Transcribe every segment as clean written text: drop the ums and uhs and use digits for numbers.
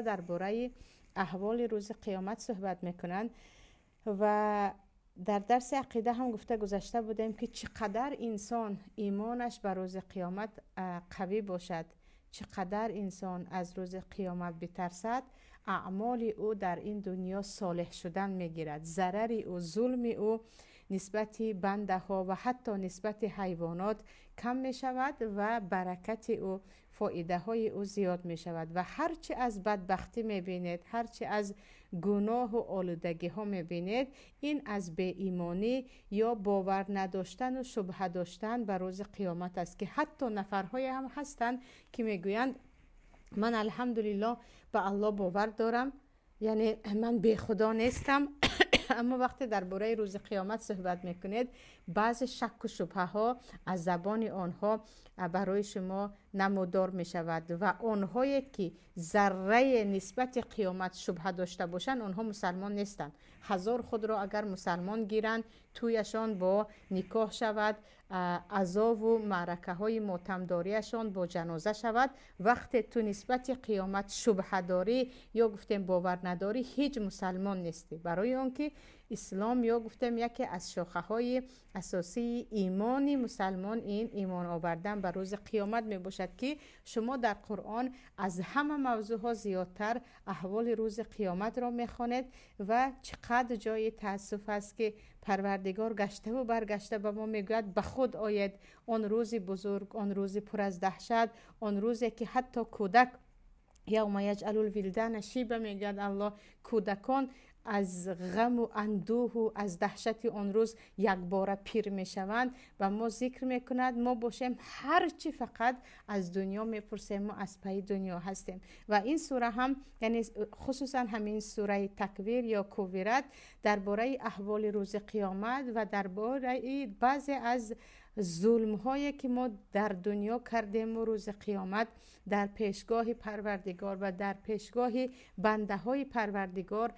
Дар бораи аҳволи рӯзи қиёмат суҳбат мекунанд ва дар дарси ақида ҳам гуфта гузашта будем, ки чӣ қадар инсон имонаш ба рӯзи қиёмат қавӣ бошад, чӣ қадар инсон аз рӯзи қиёмат битарсад, аъмоли ӯ дар ин дунё солеҳ шудан мегирад. Зарари ӯ, зулми ӯ нисбати бандаҳо ва ҳатто нисбати ҳайвонот кам мешавад ва баракати ӯ, фоидаҳои ӯ зиёд мешавад. Ва ҳарчи аз бадбахтӣ мебинед, ҳарчи аз гуноҳу олудагиҳо мебинед, ин аз беимонӣ ё бовар надоштану шубҳа доштан ба рӯзи қиёмат аст, ки ҳатто нафарҳое ҳам ҳастанд, ки мегӯянд: «Ман, алҳамдулиллоҳ, ба Аллоҳ бовар дорам, яъне ман бехудо нестам», аммо вақте дар бораи рӯзи қиёмат суҳбат мекунед, баъзе шакку шубҳаҳо аз забони онҳо барои шумо намудор мешавад. Ва онҳое ки заррае нисбати қиёмат шубҳа дошта бошанд, онҳо мусалмон нестанд. Ҳазор худро агар мусалмон гиранд, тӯяшон бо никоҳ шавад, азову маъракаҳои мотамдориашон бо ҷаноза шавад, вақте ту нисбати қиёмат шубҳа дорӣ ё гуфтем бовар надорӣ, ҳеҷ мусалмон нестӣ. Барои он ки ислом ё гуфтем яке аз шохаҳои асосии имони мусалмон ин имон овардан ба рӯзи қиёмат мебошад, ки шумо дар Қуръон аз ҳама мавзӯъҳо зиёдтар аҳволи рӯзи қиёматро мехонед. Ва чӣ қадр ҷои таассуф аст, ки Парвардигор гаштаву баргашта ба мо мегӯяд: «Ба худ оед, он рӯзи бузург, он рӯзи пур аз даҳшат, он рӯзе ки ҳатто кӯдак يوم يجعل الولدان شيبا», мегӯяд Аллоҳ, кӯдакон аз ғаму андӯҳу аз даҳшати он рӯз якбора пир мешаванд. Ба мо зикр мекунад, мо бошем ҳарчи фақат аз дунё мепурсем, мо аз пайи дунё ҳастем. Ва ин сура ҳам, яъне хусусан ҳамин сураи Таквир ё Кувират, дар бораи аҳволи рӯзи қиёмат ва дар бораи баъзе аз зулмҳое ки мо дар дунё кардему рӯзи қиёмат дар пешгоҳи Парвардигор ва дар пешгоҳи бандаҳои Парвардигор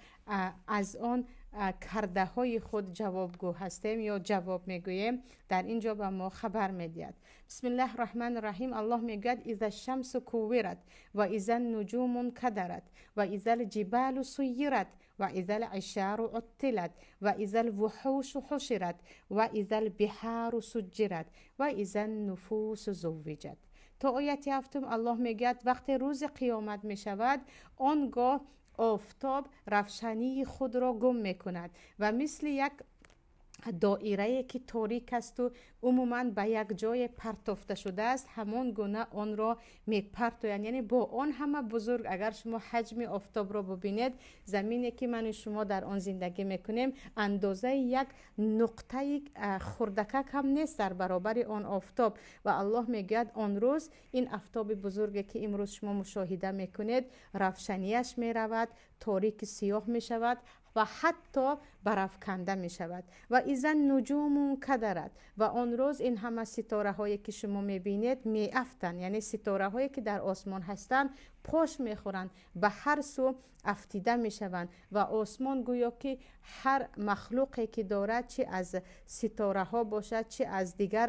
аз он кардаҳои худ ҷавобгӯ ҳастем ё ҷавоб мегӯем, дар ин ҷо ба мо хабар медиҳад. بسم الله الرحمن الرحیم. Аллоҳ мегӯяд: إذا الشمس كورت وإذا النجوم انكدرت وإذا الجبال سيرت وإذا العشار عطلت وإذا الوحوش حشرت وإذا البحار سجرت وإذا النفوس زوجت. То ояти ҳафтум. Аллоҳ мегӯяд: вақте рӯзи қиёмат мешавад, он гоҳ офтоб равшании худро гум мекунад ва мисли як доирае ки торик асту умуман ба як ҷое партофта шудааст, ҳамон гуна онро мепартоянд. Яъне бо он ҳама бузург, агар шумо ҳаҷми офтобро бубинед, замине ки ману шумо дар он зиндагӣ мекунем, андозаи як нуқтаи хурдакак ҳам нест дар баробари он офтоб. Ва Аллоҳ мегӯяд: он рӯз ин афтоби бузурге ки имрӯз шумо мушоҳида мекунед, равшанияш меравад, торики сиёҳ мешавад ва ҳатто барафканда мешавад. وإذا النجوم انكدرت. Ва он рӯз ин ҳама ситораҳое ки шумо мебинед, меафтанд, яъне ситораҳое ки дар осмон ҳастанд, пош мехӯранд, ба ҳар сӯ афтида мешаванд ва осмон гӯё ки ҳар махлуқе ки дорад, чи аз ситораҳо бошад, чи аз дигар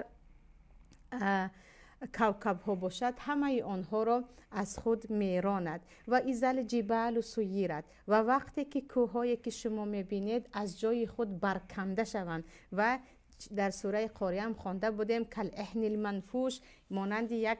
кавкабҳо бошад, ҳамаи онҳоро аз худ меронад. وإذا الجبال سيرت. Ва вақте ки кӯҳҳое ки шумо мебинед, аз ҷои худ барканда шаванд. Ва дар сураи Қориам хонда будем: كالعهن المنفوش, монанди як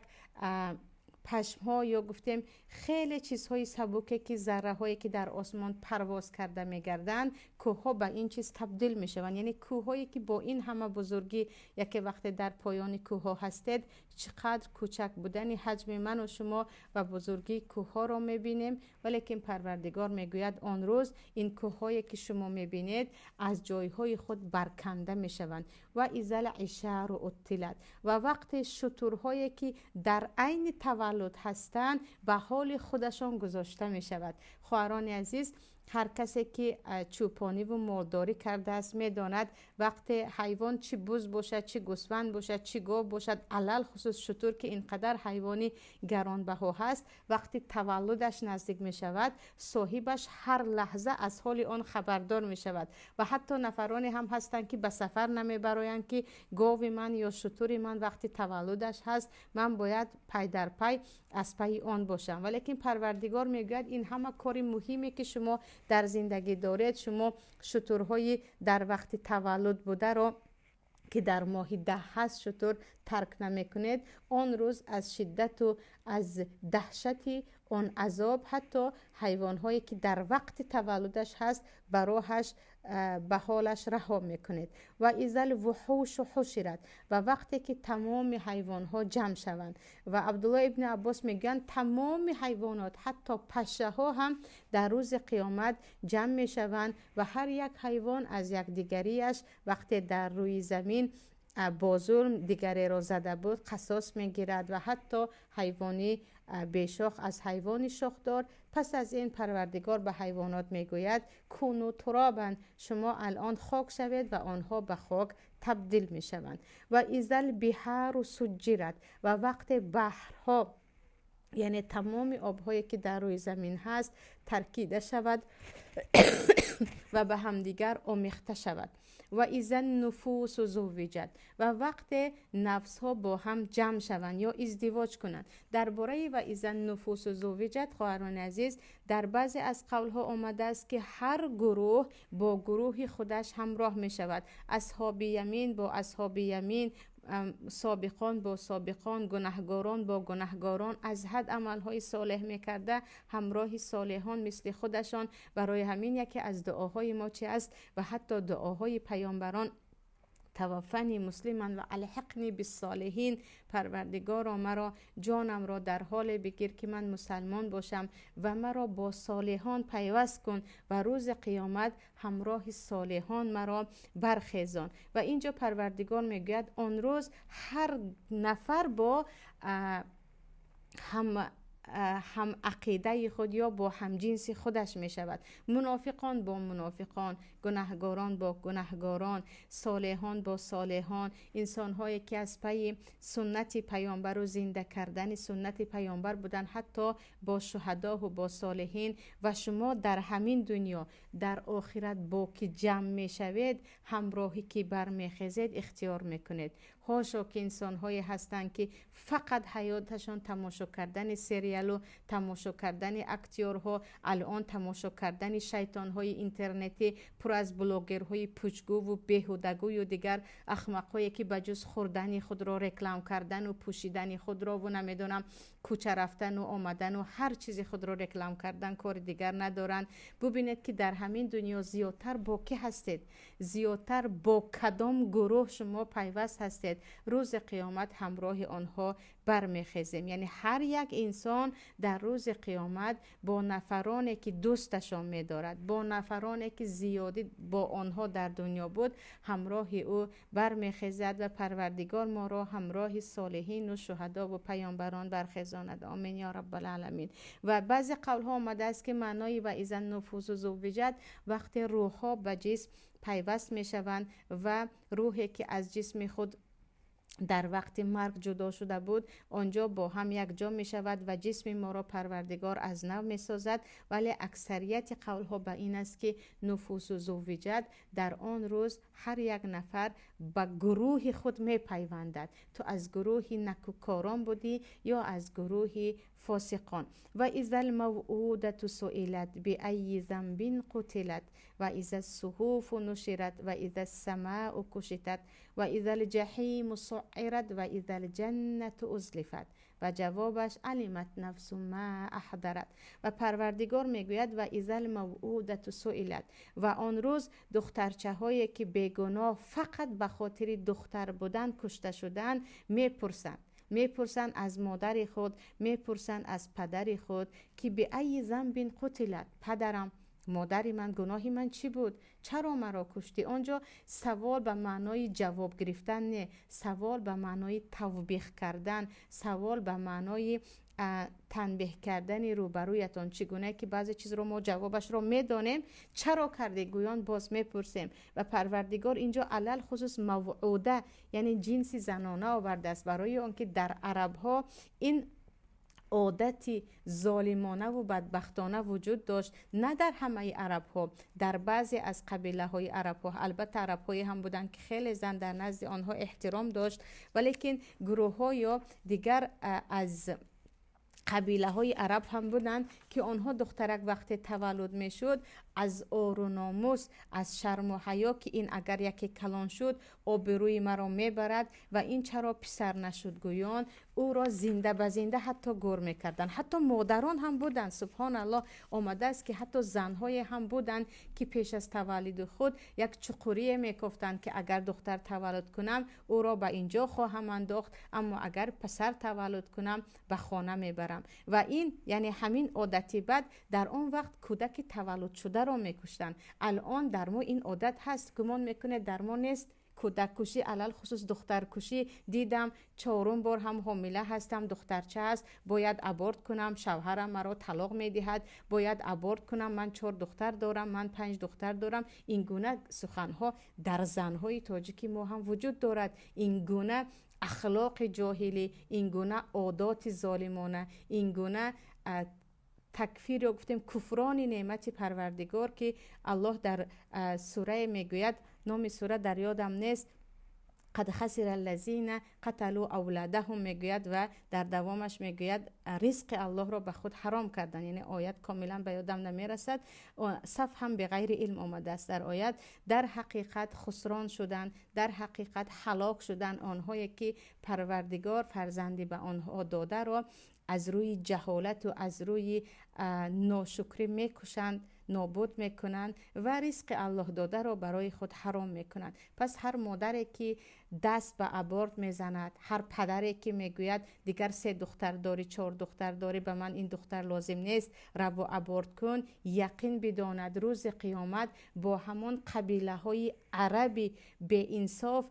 пашмҳо ё гуфтем хеле чизҳои сабуке ки зарраҳое ки дар осмон парвоз карда мегарданд, кӯҳҳо ба ин чиз табдил мешаванд. Яъне кӯҳҳое ки бо ин ҳама бузургӣ, яке вақте дар поёни кӯҳҳо ҳастед, чӣ қадр кӯчак будани ҳаҷми ману шумо ва бузургии кӯҳҳоро мебинем. Валекин Парвардигор мегӯяд: он рӯз ин кӯҳҳое ки шумо мебинед, аз ҷойҳои худ барканда мешаванд. وإذا العشار عطلت. Ва вақте шутурҳое ки дар айни таваллуд ҳастанд, ба ҳоли худашон гузошта мешавад. Хоҳарони азиз, ҳар касе ки чӯпониву молдорӣ кардааст, медонад, вақте ҳайвон, чӣ буз бошад, чӣ гӯсфанд бошад, чӣ гов бошад, алалхусус шутур, ки ин қадар ҳайвони гаронбаҳо ҳаст, вақти таваллудаш наздик мешавад, соҳибаш ҳар лаҳза аз ҳоли он хабардор мешавад. Ва ҳатто нафароне ҳам ҳастанд, ки ба сафар намебароянд, ки гови ман ё шутури ман вақти таваллудаш ҳаст, ман бояд пай дар пай аз пайи он бошам. Валекин Парвардигор мегӯяд ин ҳама кори муҳиме ки шумо дар зиндагӣ доред, шумо шутурҳои дар вақти таваллуд бударо ки дар моҳи 10 ҳаст шутур тарк намекунед, он рӯз аз шиддату аз даҳшати он азоб ҳатто ҳайвонҳое ки дар вақти таваллудаш ҳаст ба роҳаш ба ҳолаш раҳо мекунед. Ва изал вуҳушу ҳушират, ва вақте ки тамоми ҳайвонҳо ҷамъ шаванд. Ва Абдулло ибни Аббос мегӯянд тамоми ҳайвонот ҳатто пашшаҳо ҳам дар рӯзи қиёмат ҷамъ мешаванд ва ҳар як ҳайвон аз якдигариаш вақте дар рӯи замин бо зулм дигареро зада буд қасос мегирад ва ҳатто ҳайвони бешох аз ҳайвони шохдор. Пас аз ин Парвардигор ба ҳайвонот мегӯяд куну туробан, шумо алон хок шавед, ва онҳо ба хок табдил мешаванд. Ва изал биҳару суҷҷират, ва вақте баҳрҳо яъне тамоми обҳое ки дар рӯи замин ҳаст таркида шавад ва ба ҳамдигар омехта шавад. Ва иза нуфусу зуввиҷат, ва вақте нафсҳо бо ҳам ҷамъ шаванд ё издивоҷ кунанд. Дар бораи ва иза нуфусу зуввиҷат, хоҳарони азиз, дар баъзе аз қавлҳо омадааст ки ҳар гурӯҳ бо гурӯҳи худаш ҳамроҳ мешавад. Асҳоби ямин бо асҳоби ямин, собиқон бо собиқон, гунаҳгорон бо гунаҳгорон, аз ҳад амалҳои солеҳ мекарда ҳамроҳи солеҳон мисли худашон. Барои ҳамин яке аз дуоҳои мо чи аст ва ҳатто дуоҳои паёмбарон: таваффани муслиман ва алҳиқни биссолиҳин, Парвардигоро маро ҷонамро дар ҳоле бигир ки ман мусалмон бошам ва маро бо солиҳон пайваст кун ва рӯзи қиёмат ҳамроҳи солиҳон маро бархезон. Ва инҷо Парвардигор мегӯяд он рӯз ҳар нафар бо ҳам ақидаи худ ё бо ҳамҷинси худаш мешавад. Мунофиқон бо мунофиқон, гунаҳгорон бо гунаҳгорон, солеҳон бо солеҳон, инсонҳое ки аз пайи суннати паёмбару зинда кардани суннати паёмбар буданд ҳатто бо шуҳадоҳу бо солиҳин. Ва шумо дар ҳамин дунё дар охират бо ки ҷамъ мешавед, ҳамроҳӣ ки бармехезед ихтиёр мекунед. Ҳошо ки инсонҳое ҳастанд ки фақат ҳаёташон тамошо кардани сериалу тамошо кардани актёрҳо, алон тамошо кардани шайтонҳои интернетӣ пур аз блогерҳои пучгӯву беҳудагӯю дигар ахмақҳое ки ба ҷуз хӯрдани худро реклам кардану пӯшидани худрову намедонам кӯча рафтану омадану ҳар чизи худро реклам кардан кори дигар надоранд. Бубинед ки дар ҳамин дунё зиёдтар бо кӣ ҳастед, зиёдтар бо кадом гурӯҳ шумо пайваст ҳастед. Рӯзи қиёмат ҳамроҳи онҳо бармехезем. Яъне ҳар як инсон дар рӯзи қиёмат бо нафароне ки дӯсташон медорад, бо нафароне ки зиёдӣ бо онҳо дар дунё буд, ҳамроҳи ӯ бармехезад ва Парвардигор моро ҳамроҳи солиҳину шуҳадову паёмбарон бархезонад. Омин ё раббалаламин. Ва баъзе қавлҳо омадааст ки маънои ва иза нуфусу зуввиҷат вақте рӯҳҳо ба ҷисм пайваст мешаванд ва рӯҳе ки аз ҷисми худ дар вақти марг ҷудо шуда буд онҷо бо ҳам якҷо мешавад ва ҷисми моро Парвардигор аз нав месозад. Вале аксарияти қавлҳо ба ин аст ки нуфусу зуввиҷат дар он рӯз ҳар як нафар ба гурӯҳи худ мепайвандад. Ту аз гурӯҳи накӯкорон будӣ ё аз гурӯҳи фосиқон. Ва иза лмавъудату суилат биайи занбин қутилат ва иза ссуҳуфу нушират ва иза ссамаъу кушитат ва иза лҷаҳиму суъират ва иза лҷаннату узлифат. Ва ҷавобаш алимат нафсу ма аҳдарат. Ва Парвардигор мегӯяд ва иза лмавъудату суилат, ва он рӯз духтарчаҳое ки бегуноҳ фақат ба хотири духтар будан кушта шуданд мепурсанд. Мепурсанд аз модари худ, мепурсанд аз падари худ ки биайи занбин қутилат, падарам, модари ман, гуноҳи ман чӣ буд, чаро маро куштӣ? Онҷо савол ба маънои ҷавоб гирифтан не, савол ба маънои тавбеҳ кардан, савол ба маънои танбеҳ кардани рӯбарӯятон. Чӣ гуна ки баъзе чизро мо ҷавобашро медонем, чаро кардӣ гӯён боз мепурсем. Ва Парвардигор инҷо алалхусус мавъуда, яъне ҷинси занона овардааст, барои он ки дар арабҳо ин одати золимонаву бадбахтона вуҷуд дошт. На дар ҳамаи арабҳо, дар баъзе аз қабилаҳои арабҳо. Албатта арабҳое ҳам буданд ки хеле зан дар назди онҳо эҳтиром дошт, валекин гурӯҳҳо ё дигар аз Қабилаҳои араб ҳам буданд, ки онҳо духтарак вақте таваллуд мешуд, аз ору номус, аз шарму ҳаё, ки ин агар яке калон шуд, обрӯи маро мебарад ва ин чаро писар нашуд гӯён, ӯро зинда ба зинда ҳатто гӯр мекарданд. Ҳатто модарон ҳам буданд. Субҳоналлоҳ, омадааст, ки ҳатто занҳое ҳам буданд, ки пеш аз таваллуди худ як чуқурие мекофтанд, ки агар духтар таваллуд кунам, ӯро ба инҷо хоҳам андохт, аммо агар писар таваллуд кунам, ба хона мебарам. Ва ин яъне ҳамин одати бад, дар он вақт кӯдаки таваллудшударо мекуштанд. Алон дар мо ин одат ҳаст, гумон мекунед дар мо нест? Кӯдаккушӣ, алалхусус духтаркушӣ. Дидам, чорум бор ҳам ҳомила ҳастам, духтарча аст, бояд аборт кунам, шавҳарам маро талоқ медиҳад, бояд аборт кунам, ман чор духтар дорам, ман панҷ духтар дорам. Ин гуна суханҳо дар занҳои тоҷики мо ҳам вуҷуд дорад. Ин гуна ахлоқи ҷоҳилӣ, ин гуна одоти золимона, ин гуна такфир ё гуфтем куфрони неъмати Парвардигор, ки Аллоҳ дар сурае мегӯяд, номи сура дар ёдам нест, қад хасира аллазина қаталу авладаҳум мегӯяд ва дар давомаш мегӯяд, ризқи Аллоҳро ба худ ҳаром кардан. Яъне оят комилан ба ёдам намерасад, саф ҳам беғайри илм омадааст дар оят. Дар ҳақиқат хусрон шуданд, дар ҳақиқат ҳалок шуданд онҳое, ки Парвардигор фарзанди ба онҳо додаро аз рӯи ҷаҳолату аз рӯи ношукрӣ мекушанд, нобуд мекунанд ва ризқи Аллоҳ додаро барои худ ҳаром мекунанд. Пас ҳар модаре, ки даст ба аборт мезанад, ҳар падаре, ки мегӯяд, дигар се духтар дорӣ, чор духтар дорӣ, ба ман ин духтар лозим нест, раву аборт кун, яқин бидонад, рӯзи қиёмат бо ҳамон қабилаҳои араби беинсоф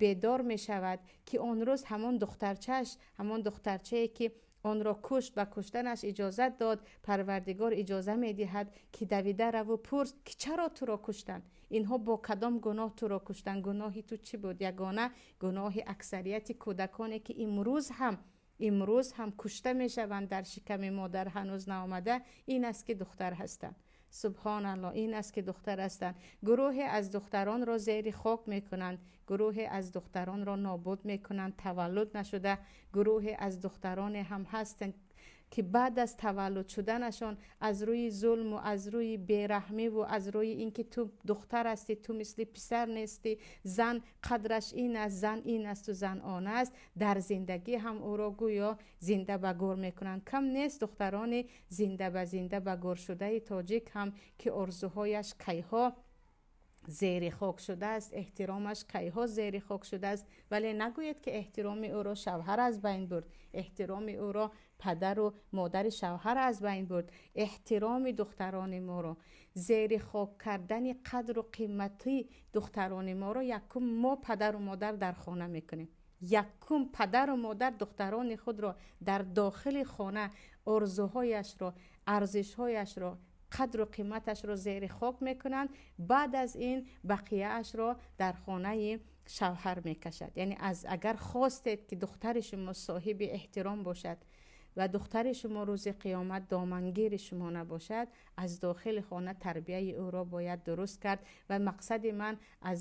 бедор мешавад, ки он рӯз ҳамон духтарчааш, ҳамон духтарчае, ки онро кушт, ба куштанаш иҷозат дод, Парвардигор иҷоза медиҳад, ки давида раву пурс, ки чаро туро куштанд, инҳо бо кадом гуноҳ туро куштанд, гуноҳи ту чӣ буд? Ягона гуноҳи аксарияти кӯдаконе, ки имрӯз ҳам кушта мешаванд, дар шиками модар ҳанӯз наомада, ин аст, ки духтар ҳастанд. Субҳоналлоҳ, ин аст, ки духтар ҳастанд. Гурӯҳе аз духтаронро зери хок мекунанд, гурӯҳе аз духтаронро нобуд мекунанд таваллуд нашуда, гурӯҳе аз духтароне ҳам ҳастанд, ки баъд аз таваллуд шуданашон аз рӯи зулму аз рӯи бераҳмиву аз рӯи ин ки ту духтар ҳастӣ, ту мисли писар нестӣ, зан қадраш ин аст, зан ин асту зан он аст, дар зиндагӣ ҳам ӯро гӯё зинда ба гӯр мекунанд. Кам нест духтарони зинда ба зинда ба гӯр шудаи тоҷик ҳам, ки орзуҳояш кайҳо зери хок шудааст, эҳтиромаш кайҳо зери хок шудааст. Вале нагӯед, ки эҳтироми ӯро шавҳар аз байн бурд, эҳтироми ӯро падару модари шавҳар аз байн бурд. Эҳтироми духтарони моро, зери хок кардани қадру қимати духтарони моро якум мо, падару модар, дар хона мекунем. Якум падару модар духтарони худро дар дохили хона орзуҳояшро, арзишҳояшро, қадру қиматашро зери хок мекунанд. Баъд аз ин бақияашро дар хонаи шавҳар мекашад. Яъне аз агар хостед, ки духтари шумо соҳиби эҳтиром бошад ва духтари шумо рӯзи қиёмат домангири шумо набошад, аз дохили хона тарбияи ӯро бояд дуруст кард. Ва мақсади ман аз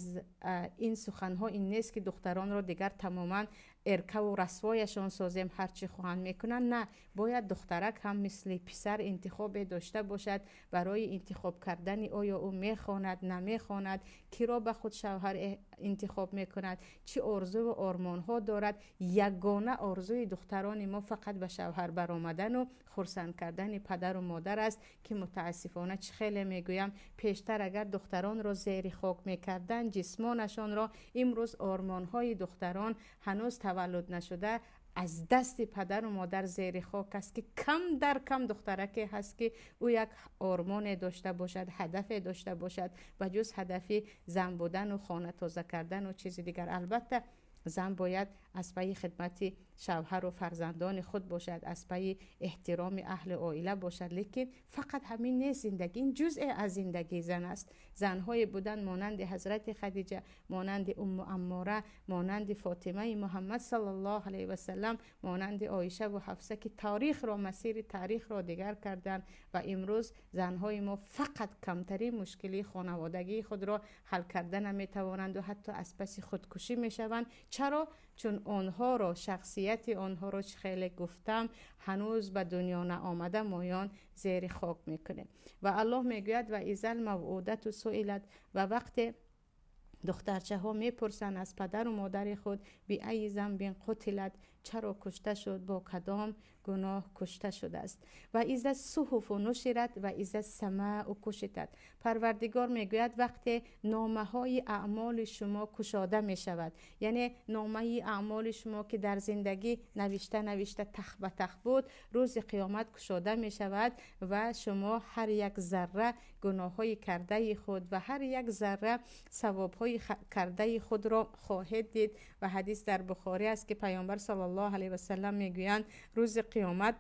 ин суханҳо ин нест, ки духтаронро дигар тамоман эркаву расвояшон созем, ҳар чӣ хоҳанд мекунанд. На, бояд духтарак ҳам мисли писар интихобе дошта бошад барои интихоб кардани, оё ӯ мехонад, намехонад, киро ба худ шавҳар интихоб мекунад, чӣ орзуву ормонҳо дорад. Ягона орзуи духтарони мо фақат ба шавҳар баромадану хурсанд кардани падару модар аст, ки мутаассифона, чӣ хеле мегӯям, пештар агар духтаронро зери хок мекарданд ҷисмонашонро, имрӯз ормонҳои духтарон ҳанӯз таваллуд нашуда аз дасти падару модар зери хок аст, ки кам дар кам духтараке ҳаст, ки ӯ як ормоне дошта бошад, ҳадафе дошта бошад, ба ҷуз ҳадафи зан будану хона тоза кардану чизи дигар. Албатта, зан бояд аз пайи хидмати шавҳару фарзандони худ бошад, аз пайи эҳтироми аҳли оила бошад, лекин фақат ҳамин нест зиндагӣ. Ин ҷузъе аз зиндагии зан аст. Занҳое буданд монанди ҳазрати Хадиҷа, монанди Умму Аммора, монанди Фотимаи Муҳаммад саллаллоҳу алайҳи васалам, монанди Оишаву Ҳафса, ки таърихро, масири таърихро дигар карданд. Ва имрӯз занҳои мо фақат камтарин мушкилии хонаводагии худро ҳал карда наметавонанду ҳатто аз паси худкушӣ мешаванд. Чаро? Чун онҳоро шахсияти Хосияти онҳоро чӣ хеле гуфтам, ҳанӯз ба дунё наомада моён зери хок мекунем. Ва Аллоҳ мегӯяд: ва изал мавъудату суилат, ва вақте духтарчаҳо мепурсанд аз падару модари худ: биайи замбин қутилат, чаро кушта шуд, бо кадом гуноҳ кушта шудааст. Ва иза суҳуфу нушират ва иза самау кушитат. Парвардигор мегӯяд вақте номаҳои аъмоли шумо кушода мешавад, яъне номаи аъмоли шумо ки дар зиндагӣ навишта навишта тах ба тах буд, рӯзи қиёмат кушода мешавад ва шумо ҳар як зарра гуноҳҳои кардаи худ ва ҳар як зарра савобҳои кардаи худро хоҳед дид. Ва ҳадис дар Бухорӣ аст ки Паёмбар саллаллоҳу алайҳи васаллам мегӯянд: рӯзи қиёмат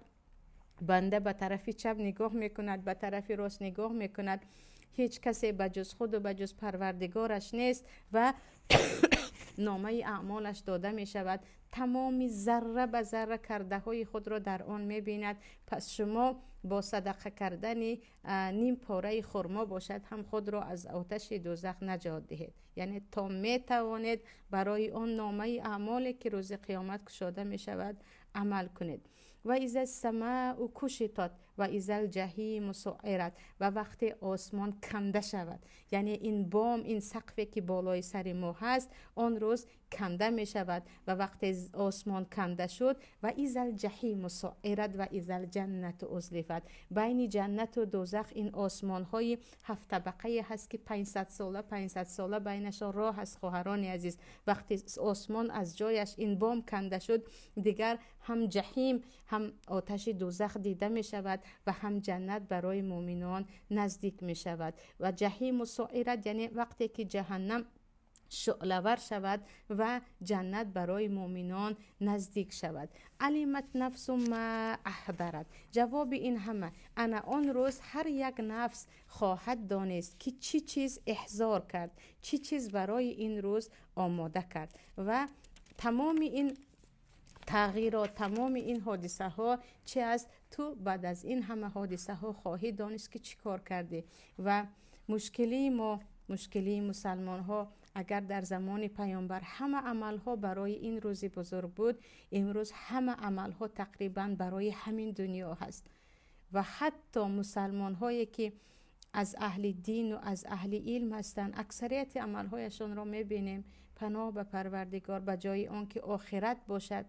банда ба тарафи чап нигоҳ мекунад, ба тарафи рост нигоҳ мекунад, ҳеҷ касе ба ҷуз худу ба ҷуз Парвардигораш нест ва номаи аъмолаш дода мешавад. Тамоми зарра ба зарра кардаҳои худро дар он мебинад. Пас шумо бо садақа кардани ним пораи хурмо бошад ҳам худро аз оташи дӯзах наҷот диҳед. Яъне то метавонед барои он номаи аъмоле ки рӯзи қиёмат кушода мешавад амал кунед. Ва иза самау кушитат ва изал ҷаҳиму суират, ва вақте осмон канда шавад, яъне ин бом, ин сақфе ки болои сари мо ҳаст, он рӯз канда мешавад. Ва вақте осмон канда шуд, ва изал ҷаҳиму суират ва изал ҷаннату узлифат, байни ҷаннату дӯзах ин осмонҳои ҳафт табақае ҳаст ки 500 сола 500 сола байнашон роҳ аст. Хоҳарони азиз, вақте осмон аз ҷояш ин бом канда шуд, дигар ҳам ҷаҳим ҳам оташи дӯзах дида мешавад ва ҳам ҷаннат барои муъминон наздик мешавад. Ва ҷаҳиму суират, яъне вақте ки ҷаҳаннам шӯълавар шавад ва ҷаннат барои муъминон наздик шавад. Алимат нафсу ма аҳдарат. Ҷавоби ин ҳама ана он рӯз ҳар як нафс хоҳад донист ки чӣ чиз эҳзор кард, чӣ чиз барои ин рӯз омода кард. Ва тамоми ин тағйирот, тамоми ин ҳодисаҳо чи аст? Ту баъд аз ин ҳама ҳодисаҳо хоҳӣ донист ки чӣ кор кардӣ. Ва мушкилии мо, мушкилии мусалмонҳо, агар дар замони Паёмбар ҳама амалҳо барои ин рӯзи бузург буд, имрӯз ҳама амалҳо тақрибан барои ҳамин дунё ҳаст. Ва ҳатто мусалмонҳое ки аз аҳли дину аз аҳли илм ҳастанд, аксарияти амалҳояшонро мебинем, паноҳ ба Парвардигор, ба ҷои он ки охират бошад,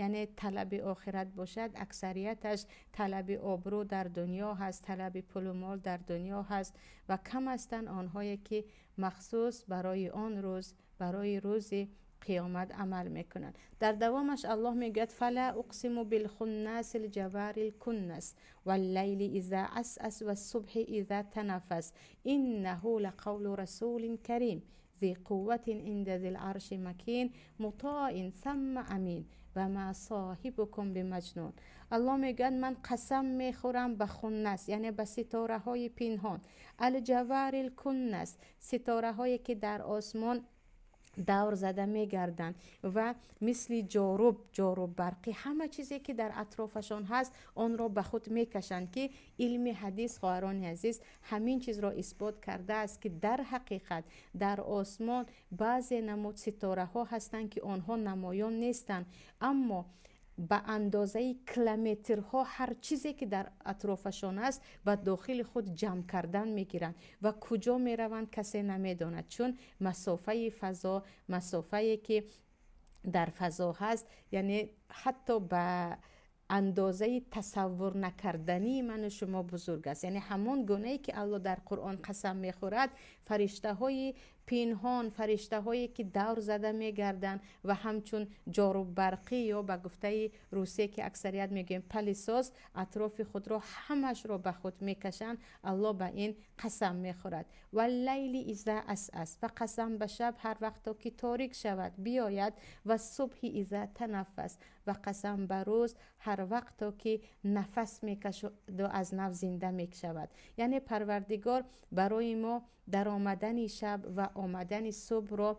яъне талаби охират бошад, аксарияташ талаби обрӯ дар дунё ҳаст, талаби пулу мол дар дунё ҳаст. Ва кам ҳастанд онҳое ки махсус барои он рӯз, барои рӯзи қиёмат амал мекунанд. Дар давомаш Аллоҳ мегӯяд: фала уқсиму билхуннаси лҷавари лкуннас валлайли иза асас вассубҳи иза танаффас иннаҳу лақавлу расулин карим зи қувватин инда зил арши макин мутоин самма амин ва ма соҳибукум бимаҷнун. Аллоҳ мегӯяд: ман қасам мехӯрам ба хуннас, яъне ба ситораҳои пинҳон, алҷавари лкуннас, ситораҳое ки дар осмон давр зада мегарданд ва мисли ҷоруб, ҷоруб барқӣ, ҳама чизе ки дар атрофашон ҳаст онро ба худ мекашанд, ки илми ҳадис, хоҳарони азиз, ҳамин чизро исбот кардааст ки дар ҳақиқат дар осмон баъзе намуд ситораҳо ҳастанд ки онҳо намоён нестанд, аммо ба андозаи километрҳо ҳар чизе ки дар атрофашон аст ба дохили худ ҷамъ кардан мегиранд ва куҷо мераванд касе намедонад, чун масофаи фазо, масофае ки дар фазо ҳаст, яъне ҳатто ба андозаи тасаввур накардании ману шумо бузург аст. Яъне ҳамон гунае ки Аллоҳ дар Қуръон қасам мехӯрад, фариштаҳои пинҳон, фариштаҳое ки давр зада мегарданд ва ҳамчун ҷоруббарқӣ ё ба гуфтаи русие ки аксарият мегӯем палисоз, атрофи худро ҳамашро ба худ мекашанд. Аллоҳ ба ин қасам мехӯрад. Валлайли иза асас, ва қасам ба шаб ҳар вақто ки торик шавад биёяд, ва субҳи иза танаффас, ва қасам ба рӯз ҳар вақто ки нафас мекашад ва аз нав зинда мешавад. Яъне Парвардигор барои мо дар омадани шаб ва омадани субҳро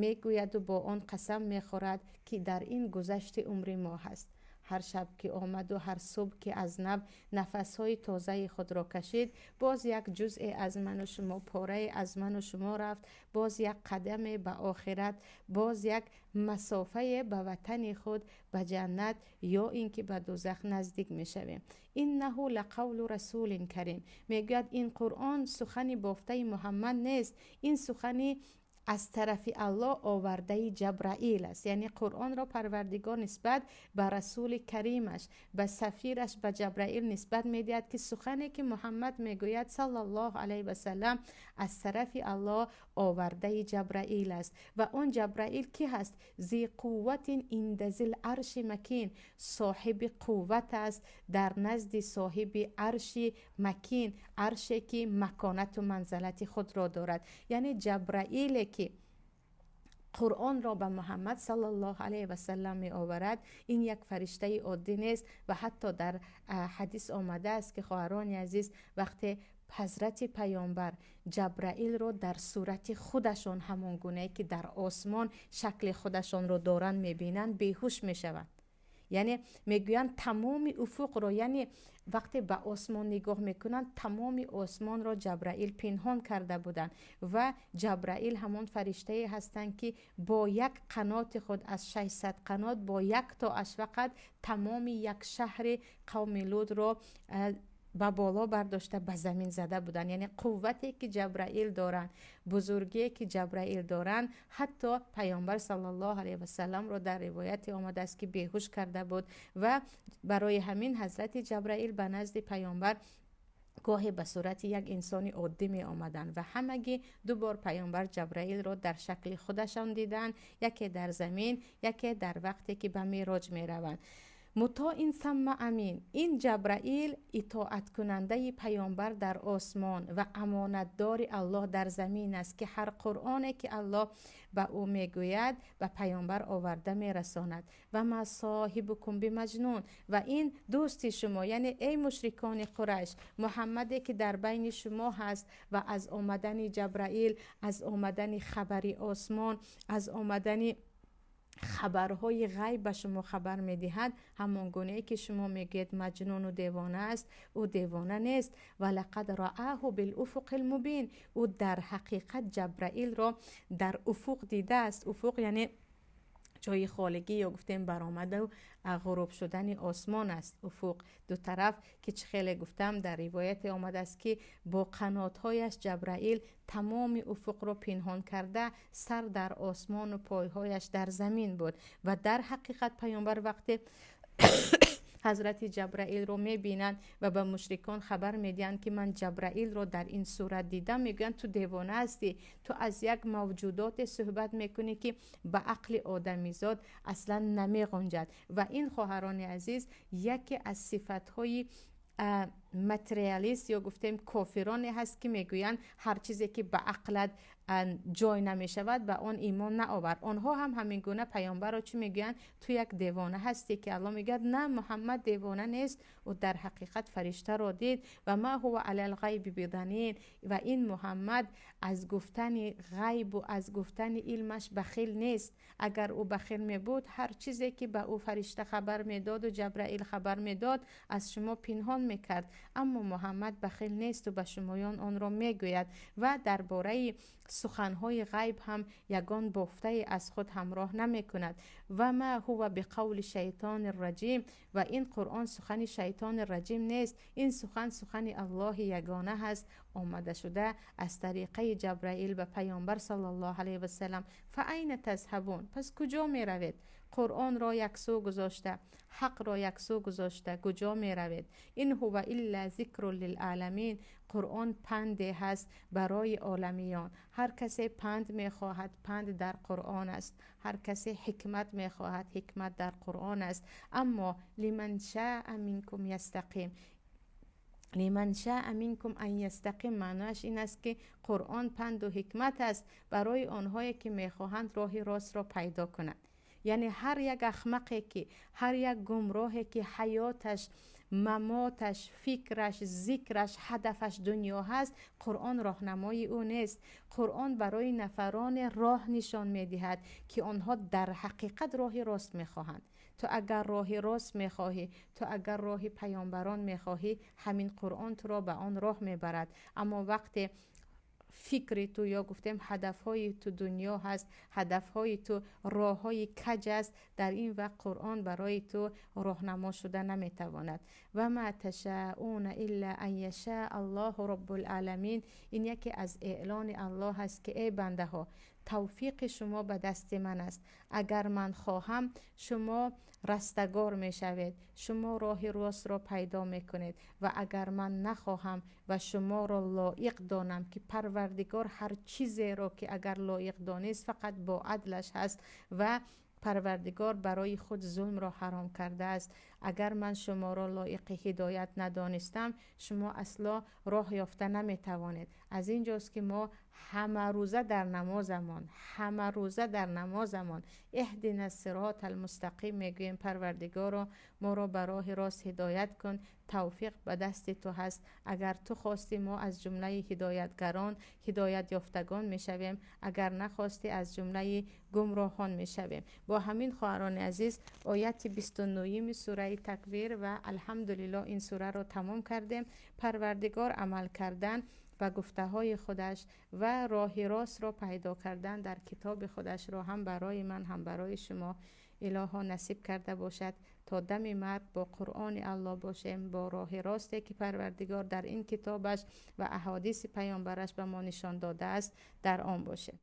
мегӯяду бо он қасам мехӯрад ки дар ин гузашти умри мо ҳаст. Ҳар шаб ки омад ва ҳар субҳ ки аз нав нафасҳои тозаи худро кашид, боз як ҷузъе аз ман ва шумо, порае аз ман ва шумо рафт, боз як қадаме ба охират, боз як масофае ба ватани худ, ба ҷаннат ё ин ки ба дӯзах наздик мешавем. Иннаҳу лақавлу расулин карим. Мегӯяд ин Қуръон сухани бофтаи Муҳаммад нест, ин сухани аз тарафи Аллоҳ овардаи Ҷабраил аст. Яъне Қуръонро Парвардигор нисбат ба расули каримаш, ба сафираш, ба Ҷабраил нисбат медиҳад, ки сухане ки Муҳаммад мегӯяд саллаллоҳу алайҳи васаллам аз тарафи Аллоҳ овардаи Ҷабраил аст. Ва он Ҷабраил ки ҳаст? Зи қувватин инда зил арши макин, соҳиби қувват аст дар назди соҳиби арши макин, арше ки маконату манзалати худро дорад. Яъне Ҷабраиле ки Қуръонро ба Муҳаммад саллаллоҳу алайҳи васаллам меоварад, ин як фариштаи оддӣ нест. Ва ҳатто дар ҳадис омадааст ки хоҳарони азиз, вақте ҳазрати паёмбар Ҷабраилро дар сурати худашон, ҳамон гунае ки дар осмон шакли худашонро доранд, мебинанд, беҳуш мешаванд. Яъне мегӯянд тамоми уфуқро, яъне вақте ба осмон нигоҳ мекунанд, тамоми осмонро Ҷабраил пинҳон карда буданд. Ва Ҷабраил ҳамон фариштае ҳастанд, ки бо як қаноти худ аз 600 қанот, бо як тоаш фақат тамоми як шаҳри қавми Лудро ба боло бардошта ба замин зада буданд. Яъне қуввате ки Ҷабраил доранд, бузургие ки Ҷабраил доранд, ҳатто паёмбар саллаллоҳу алайҳи васалламро дар ривояте омадааст ки беҳуш карда буд. Ва барои ҳамин ҳазрати Ҷабраил ба назди паёмбар гоҳе ба сурати як инсони оддӣ меомаданд ва ҳамагӣ ду бор паёмбар Ҷабраилро дар шакли худашон диданд, яке дар замин, яке дар вақте ки ба мероҷ мераванд. Мутоин самма амин. Ин Ҷабраил итоаткунандаи паёмбар дар осмон ва амонатдори Аллоҳ дар замин аст, ки ҳар қуръоне ки Аллоҳ ба ӯ мегӯяд ба паёмбар оварда мерасонад. Ва ма соҳибукум бимаҷнун. Ва ин дӯсти шумо, яъне эй мушрикони Қурайш, Муҳаммаде ки дар байни шумо ҳаст ва аз омадани Ҷабраил, аз омадани хабари осмон, аз омадани хабарҳои ғайб ба шумо хабар медиҳад, ҳамон гунае ки шумо мегӯед маҷнуну девона аст, ӯ девона нест. Ва лақад раааҳу билуфуқи лмубин. Ӯ дар ҳақиқат Ҷабраилро дар уфуқ дидааст. Уфуқ яъне ҷои холигӣ ё гуфтем баромаду ғуруб шудани осмон аст. Уфуқ ду тараф ки чӣ хеле гуфтам дар ривояте омадааст ки бо қанотҳояш Ҷабраил тамоми уфуқро пинҳон карда, сар дар осмону пойҳояш дар замин буд. Ва дар ҳақиқат паёмбар вақте ҳазрати Ҷабраилро мебинанд ва ба мушрикон хабар медиҳанд ки ман Ҷабраилро дар ин сурат дидам, мегӯянд ту девона ҳастӣ, ту аз як мавҷудоте суҳбат мекунӣ ки ба ақли одамизод аслан намеғунҷад. Ва ин хоҳарони азиз яке аз сифатҳои материалист ё гуфтем кофироне ҳаст ки мегӯянд ҳар чизе ки ба ақлат ҷой намешавад ба он имон наовар. Онҳо ҳам ҳамин гуна паёмбарро чӣ мегӯянд? Ту як девона ҳастӣ, ки Аллоҳ мегӯяд на, Муҳаммад девона нест, ӯ дар ҳақиқат фариштаро дид. Ва ма ҳува алал ғайби биданин. Ва ин Муҳаммад аз гуфтани ғайбу аз гуфтани илмаш бахил нест. Агар ӯ бахил мебуд, ҳар чизе ки ба ӯ фаришта хабар медоду Ҷабраил хабар медод аз шумо пинҳон мекард. Аммо Муҳаммад бахил несту ба шумоён онро мегӯяд. Ва дар бораи суханҳои ғайб ҳам ягон бофтае аз худ ҳамроҳ намекунад. Ва ма ҳува биқавли шайтони раҷим. Ва ин Қуръон сухани шайтони раҷим нест, ин сухан сухани Аллоҳи ягона ҳаст, омада шуда аз тариқаи Ҷабраил ба паёмбар саллаллоҳу алайҳи васаллам. Фа айна тазҳабун? Пас куҷо меравед? Қуръонро яксӯ гузошта, ҳақро яксӯ гузошта куҷо меравед? Ин ҳува илла зикру лилъаламин. Қуръон панде ҳаст барои оламиён. Ҳар касе панд мехоҳад, панд дар Қуръон аст. Ҳар касе ҳикмат мехоҳад, ҳикмат дар Қуръон аст. Аммо лиман шаа минкум ястақим. Лиман шаа минкум ан ястақим маънояш ин аст ки Қуръон панду ҳикмат аст барои онҳое ки мехоҳанд роҳи ростро пайдо кунанд. Яъне ҳар як ахмақе ки, ҳар як гумроҳе ки ҳаёташ, мамоташ, фикраш, зикраш, ҳадафаш дунё ҳаст, Қуръон роҳнамои ӯ нест. Қуръон барои нафароне роҳ нишон медиҳад ки онҳо дар ҳақиқат роҳи рост мехоҳанд. Ту агар роҳи рост мехоҳӣ, ту агар роҳи паёмбарон мехоҳӣ, ҳамин Қуръон туро ба он роҳ мебарад. Аммо вақте фикри ту ё гуфтем ҳадафҳои ту дунё ҳаст, ҳадафҳои ту роҳҳои каҷ аст, дар ин вақт Қуръон барои ту роҳнамо шуда наметавонад. Ва ма ташаъуна илла ан яшаа Аллоҳу роббул оламин. Ин яке аз эълони Аллоҳ аст ки эй бандаҳо, тавфиқи шумо ба дасти ман аст. Агар ман хоҳам, шумо растагор мешавед, шумо роҳи ростро пайдо мекунед, ва агар ман нахоҳам ва шуморо лоиқ донам, ки Парвардигор ҳар чизеро ки агар лоиқ донист фақат бо адлаш ҳаст ва Парвардигор барои худ зулмро ҳаром кардааст. Агар ман шуморо лоиқи ҳидоят надонистам, шумо асло роҳ ёфта наметавонед. Аз инҷост ки мо ҳамарӯза дар намозамон, ҳамарӯза дар намозамон اهدنا الصراط المستقیم میگوییم، پروردگارا ما را به راه راست هدایت کن، توفیق به دست تو هست. اگر تو خواستی ما از جمله هدایتگران، هدایت یافتگان میشویم، اگر نخواستی از جمله گمراهان میشویم. با همین خواهران عزیز آیت 29 سوره تکویر و الحمدلله این سوره را تمام کردیم. پروردگار عمل کردن و گفته های خودش و راه راست را پیدا کردن در کتاب خودش را هم برای من هم برای شما الها نصیب کرده باشد تا دم مرگ با قرآن الله باشیم، با راه راستی که پروردگار در این کتابش و احادیث پیامبرش به ما نشان داده است در آن باشیم.